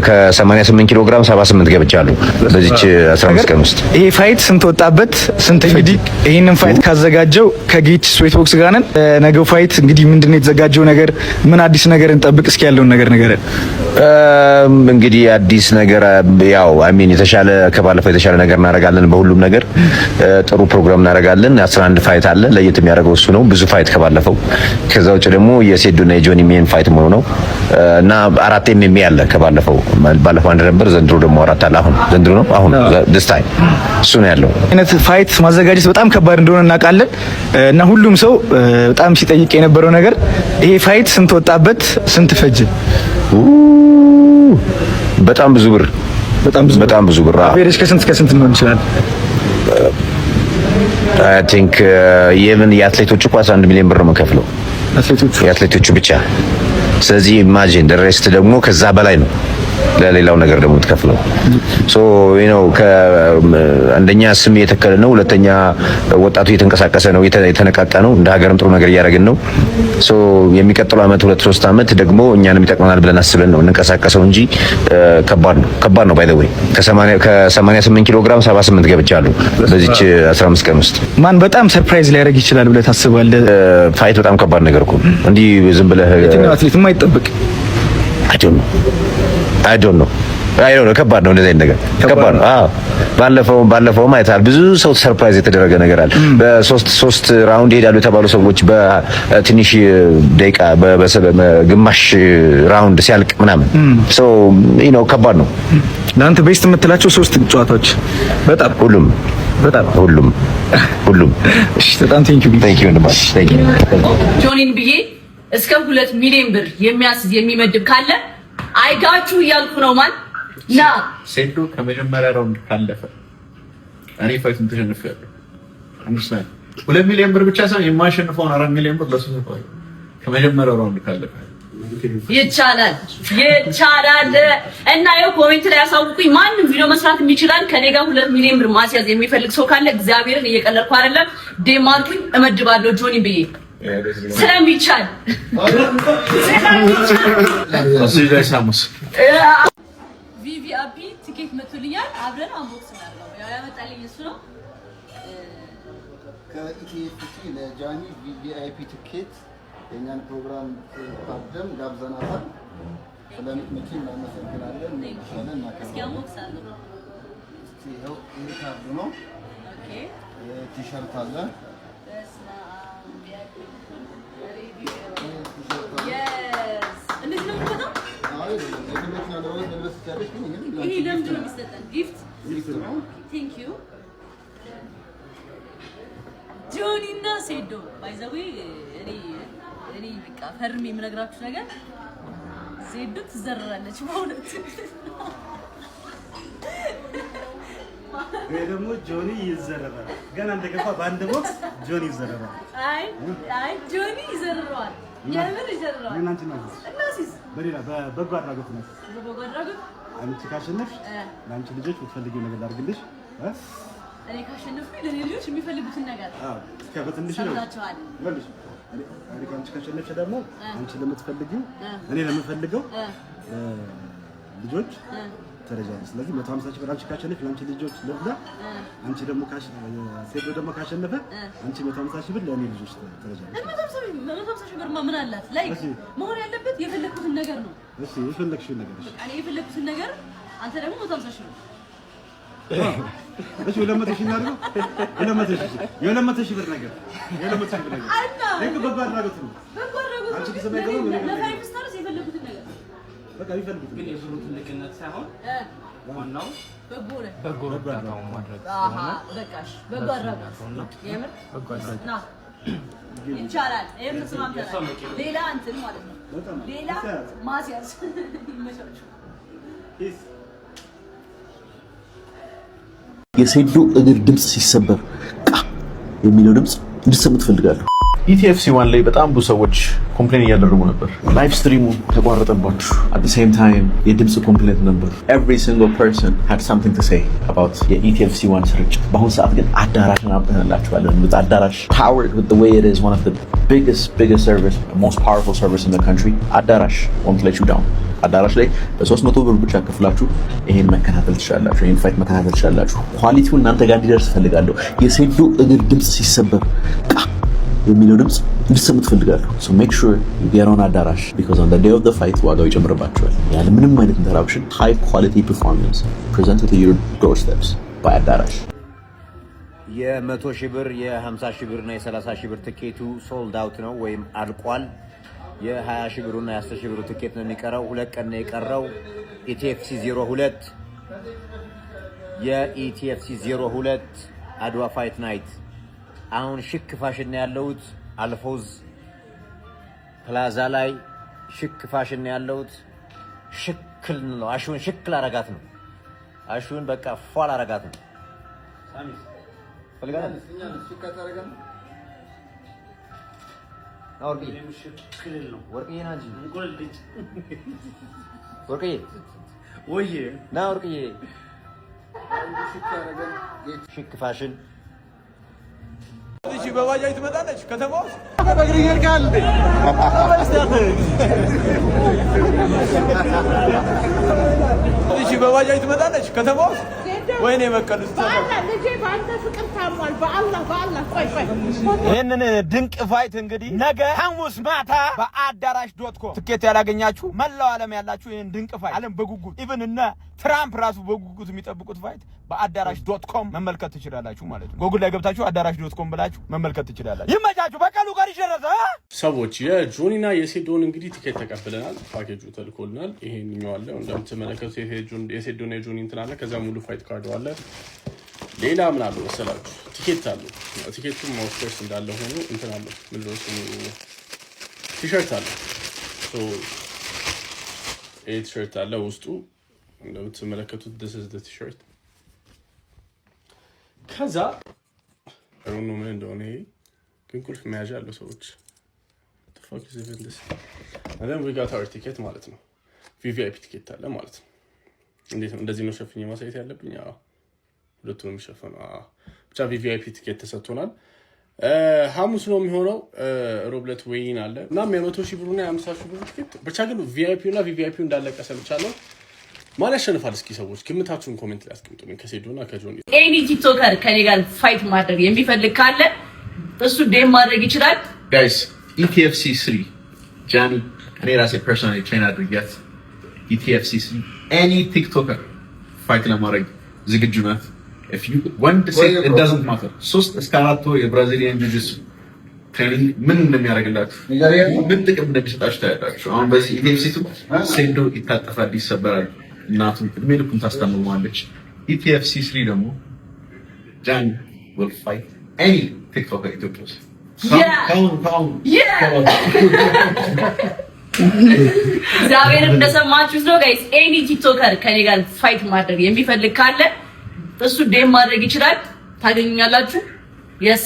ከ88 ኪሎ ግራም 78 ገብቻለሁ በዚች 15 ቀን ውስጥ። ይሄ fight ስንት ወጣበት? ስንት እንግዲህ ይህንን fight ካዘጋጀው ከጌች ስዌት ቦክስ ጋር ነን። ነገው fight እንግዲህ ምንድነው የተዘጋጀው ነገር? ምን አዲስ ነገር እንጠብቅ? እስኪ ያለውን ነገር ንገረን። እንግዲህ አዲስ ነገር ያው I mean የተሻለ፣ ከባለፈው የተሻለ ነገር እናደርጋለን። በሁሉም ነገር ጥሩ ፕሮግራም እናደርጋለን። 11 fight አለ። ለየት የሚያደርገው እሱ ነው። ብዙ fight ከባለፈው። ከዛ ውጭ ደግሞ የሴዶና የጆኒ main fight መሆኑ ነው እና አራት MMA አለ ከባለፈው። ባለፈው አንድ ነበር፣ ዘንድሮ ደግሞ አራት አለ። አሁን ዘንድሮ ነው፣ አሁን this time እሱ ነው ያለው። አይነት fight ማዘጋጀት በጣም ከባድ እንደሆነ እናውቃለን እና ሁሉም ሰው በጣም ሲጠይቅ የነበረው ነገር ይሄ fight ስንት ወጣበት፣ ስንት ፈጀ? በጣም ብዙ ብር። በጣም ብዙ። በጣም ብዙ ብር። Average ከስንት እስከ ስንት ሊሆን ይችላል? I think የምን የአትሌቶቹ እኮ 11 ሚሊዮን ብር ነው የምንከፍለው። አትሌቶቹ? የአትሌቶቹ ብቻ። ስለዚህ imagine the rest ደግሞ ከዛ በላይ ነው። ለሌላው ነገር ደግሞ የምትከፍለው so ከአንደኛ ስም እየተከለ ነው፣ ሁለተኛ ወጣቱ እየተንቀሳቀሰ ነው፣ የተነቃቃ ነው። እንደ ሀገርም ጥሩ ነገር እያደረግን ነው። So የሚቀጥለው አመት፣ 2-3 አመት ደግሞ እኛንም ይጠቅመናል ብለን አስበን ነው እንንቀሳቀሰው እንጂ ከባድ ነው፣ ከባድ ነው። By the way ከ88 ኪሎ ግራም 78 ገብቻለሁ በዚች 15 ቀን ውስጥ። ማን በጣም surprise ሊያደርግ ይችላል ብለህ ታስባለህ? Fight በጣም ከባድ ነገር እኮ፣ እንዲህ ዝም ብለህ የትኛው አትሌት የማይጠበቅ? I don't know, I don't know, I don't know። ከባድ ነው፣ እንደዚህ አይነት ነገር ከባድ ነው። አዎ፣ ባለፈውም አይተሃል። ብዙ ሰው surprise የተደረገ ነገር አለ። በሶስት ሶስት round ይሄዳሉ የተባሉ ሰዎች በትንሽ ደቂቃ፣ በግማሽ round ሲያልቅ ምናምን፣ so ከባድ ነው። ለአንተ best የምትላቸው ሶስት ጨዋታዎች በጣም? ሁሉም። በጣም? ሁሉም፣ ሁሉም። እሺ፣ በጣም thank you። Thank you, thank you። ጆኒን ብዬ እስከ 2 ሚሊዮን ብር የሚያስይዝ፣ የሚመድብ ካለ አይጋችሁ እያልኩ ነው። ማን ና። ሴዶ ከመጀመሪያ round ካለፈ እኔ fight ኡን ተሸንፌያለሁ። Understand፣ 2 ሚሊዮን ብር ብቻ ሳይሆን የማሸንፈውን 4 ሚሊዮን ብር ለሱ ሰጠዋለሁ። ከመጀመሪያው round ካለፈ። ይቻላል፣ ይቻላል። እና ይኸው comment ላይ ያሳውቁኝ። ማንም ቪዲዮ መስራት የሚችላል ከኔ ጋር 2 ሚሊዮን ብር ማስያዝ የሚፈልግ ሰው ካለ፣ እግዚአብሔርን እየቀለድኩ አይደለም። ዴማርኩኝ እመድባለሁ ጆኒ ብዬ፣ ስለሚቻል። እዚህ ላይ ሳሙስ VVIP ቲኬት መቶልኛል። አብረን unbox እናድርገው። ያው ያመጣልኝ እሱ ነው። ከ ETFC ለጃኒ VVIP ትኬት የእኛን ፕሮግራም ታደም ጋብዘናታል። ስለምትመጪ እናመሰግናለን። እንወድሻለን፣ እስኪ እናከብራለን። Unbox አድርገው። እስቲ ይኸው ይሄ ካርዱ ነው። Okay። ቲሸርት አለ። በስመ አብ፣ VIP። ይሄ ቲሸርት አለ። Yes፣ እንዴት ነው የምትመጣው? አይ አይደለም፣ የግሎች ነው፣ ለወት መልበስ ትችያለሽ፣ ግን ይሄም ይሄ ለአንቺ ለምንድን ነው gift ነው። የሚሰጠን? Gift? Gift ነው። Thank you ጆኒ እና ሴዶ። By the way እኔ በቃ ፈርሜ የምነግራችሁ ነገር ዜዶ ትዘረራለች በእውነት። ወይ ደግሞ ጆኒ ይዘረራል። ገና እንደገባ በአንድ ቦክስ ጆኒ ይዘረራል። አይ አይ፣ ጆኒ ይዘርረዋል። የምር ይዘርረዋል። እኔና አንቺ ነው። እና ሲስ በሌላ በበጎ አድራጎት ነው። በበጎ አድራጎት። አንቺ ካሸነፍሽ ለአንቺ ልጆች የምትፈልጊው ነገር ላድርግልሽ እ? እኔ ካሸነፍኩኝ ለኔ ልጆች የሚፈልጉትን ነገር። አዎ፣ እስከ በትንሹ ነው። ሰምታችኋል። ይኸውልሽ፣ እኔ አንቺ ካሸነፍሽ ደግሞ አንቺ ለምትፈልጊው፣ እኔ ለምፈልገው ልጆች ትረጃለሽ። ስለዚህ 150 ሺህ ብር አንቺ ካሸነፍሽ ለአንቺ ልጆች ልርዳ። አንቺ ደግሞ ሴዶ ደግሞ ካሸነፈ አንቺ 150 ሺህ ብር ለእኔ ልጆች ትረጃለሽ። 150 ሺህ ብርማ ምን አላት? Like መሆን ያለበት የፈለግኩትን ነገር ነው። እሺ፣ የፈለግሽውን ነገር እሺ። በቃ እኔ የፈለግኩትን ነገር፣ አንተ ደግሞ 150 ሺህ ብር። እሺ፣ 200 ሺህ እናድርገው። 200 ሺህ፣ የ200 ሺህ ብር ነገር፣ የ200 ሺህ ብር ነገር። እና ይሄ እኮ በጎ አድራጎት ነው። በጎ አድራጎት አንቺ ነው። ኪስ ግን የማይገባው ምንም ለ Five Stars የፈለጉትን ነገር። በቃ የሚፈልጉት ግን የብሩ ትልቅነት ሳይሆን ዋናው በጎ ነህ። በጎ እርዳታውን ማድረግ አሃ ስለሆነ በቃ እሺ፣ በጎ አድራጎት የምር በጎ አድራጎት። ና ይቻላል። ይሄም ተስማምተናል። ሌላ እንትን ማለት ነው። በጣም ሌላ ማስያዝ ይመቻችሁ። Peace። የሴዶ እግር ድምፅ ሲሰበር ቃ የሚለው ድምፅ እንድትሰሙ ትፈልጋለሁ። ETFC 1 ላይ በጣም ብዙ ሰዎች complain እያደረጉ ነበር። Live stream ኡ ተቋረጠባችሁ። At the same time የድምፅ complaint ነበር። Every single person had something to say about የ ETFC 1 ስርጭት። በአሁኑ ሰዓት ግን አዳራሽን አምጥተንላችኋለን። With አዳራሽ powered with the way it is, one of the biggest service, most powerful service in the country። አዳራሽ won't let you down። አዳራሽ ላይ በ300 ብር ብቻ ከፍላችሁ ይሄን መከታተል ትችላላችሁ። ይሄን fight መከታተል ትችላላችሁ። Quality ው እናንተ ጋር እንዲደርስ እፈልጋለሁ። የሴዶ እግር ድምፅ ሲሰበር ቃ የሚለው ድምፅ እንድትሰሙት እፈልጋለሁ። So make sure you get on አዳራሽ because on the day of the fight ዋጋው ይጨምርባችኋል። ያለ ምንም አይነት interruption high quality performance presented to your doorsteps by አዳራሽ። የ100,000 ብር፣ የ50,000 ብር እና የ30,000 ብር ትኬቱ sold out ነው ወይም አልቋል። የ20,000 ብሩና የ10,000 ብሩ ትኬት ነው የሚቀረው። 2 ቀን ነው የቀረው። ETFC 02፣ የ ETFC 02 አድዋ fight night። አሁን ሽክ ፋሽን ነው ያለሁት። አልፎዝ ፕላዛ ላይ ሽክ ፋሽን ነው ያለሁት። ሽክል ነው፣ አሹን ሽክል አረጋት ነው። አሹን በቃ ፏል አረጋት ነው። ፈልጋለህ? ና ወርቅዬ፣ ወርቅዬ ና እንጂ፣ ወርቅዬ ና ወርቅዬ። ሽክ ፋሽን። በባጃጅ ትመጣለች ከተማ ውስጥ። በእግር ይሄድካል እንዴ? እሺ በባጃጅ ትመጣለች ከተማ ውስጥ። ወይኔ በቀሉ። ልጄ በአንተ ፍቅር ታሟል። በአላህ በአላህ፣ ቆይ ቆይ። ይህንን ድንቅ fight እንግዲህ ነገ ሐሙስ ማታ በአዳራሽ .com ትኬት ያላገኛችሁ መላው ዓለም ያላችሁ ይህን ድንቅ fight ዓለም በጉጉት፣ even እነ ትራምፕ ራሱ በጉጉት የሚጠብቁት fight በአዳራሽ .com መመልከት ትችላላችሁ ማለት ነው። ጎግል ላይ ገብታችሁ አዳራሽ .com ብላችሁ መመልከት ትችላላችሁ። ይመቻችሁ። በቀሉ ጋር ይደረሰ። ሰዎች፣ የጆኒና የሴዶን እንግዲህ ቲኬት ተቀብለናል። ፓኬጁ ተልኮልናል። ይሄንኛው አለ እንደምትመለከቱት የሴዶና የጆኒ እንትን አለ። ከዛ ሙሉ fight card ኡ አለ። ሌላ ምን አለው መሰላችሁ? ቲኬት አለው። ቲኬቱም of course እንዳለ ሆኖ እንትን አለው። ምንድን ነው ስሙ? ቲሸርት አለ። ይሄ ቲሸርት አለ ውስጡ እንደምትመለከቱት። This is the t-shirt። ከዛ I don't know ምን እንደሆነ፣ ይሄ ግን ቁልፍ መያዣ አለው። ሰዎች፣ the fuck is even this? And then we got our ticket ማለት ነው። VVIP ቲኬት አለ ማለት ነው። እንዴት ነው? እንደዚህ ነው ሸፍኜ ማሳየት ያለብኝ? አዎ፣ ሁለቱንም የሚሸፈነው። አዎ። ብቻ VVIP ቲኬት ተሰጥቶናል። ሐሙስ ነው የሚሆነው። ሮብ ዕለት weigh-in አለ። እናም የ100,000 ብሩና የ50,000 ብሩ ቲኬት ብቻ ግን VIP እና VVIP እንዳለቀ ሰምቻለሁ። ማን ያሸንፋል? እስኪ ሰዎች ግምታችሁን comment ላይ አስቀምጡልኝ። ከሴዶ እና ከጆኒ። Any TikToker ከኔ ጋር fight ማድረግ የሚፈልግ ካለ እሱ DM ማድረግ ይችላል። Guys፣ ETFC 3 ጃኒ እኔ ራሴ personally train አድርጊያት። ETFC 3 any TikToker fight ለማድረግ ዝግጁ ናት። ወንድ ሴት it doesn't matter። 3 እስከ 4 ወር የ Brazilian jiu-jitsu training ምን እንደሚያደርግላችሁ፣ ምን ጥቅም እንደሚሰጣችሁ ታያላችሁ። አሁን በዚህ ETFC 2 ሴዶ ይታጠፋል፣ ይሰበራል። እናቱ እድሜ ልኩን ታስታምመዋለች። ETFC 3 ደግሞ ጃኒ will fight any TikToker ኢትዮጵያ ውስጥ። ካሁን እግዚአብሔር እንደሰማችሁት ነው guys። Any TikToker ከኔ ጋር fight ማድረግ የሚፈልግ ካለ እሱ DM ማድረግ ይችላል። ታገኙኛላችሁ። Yes.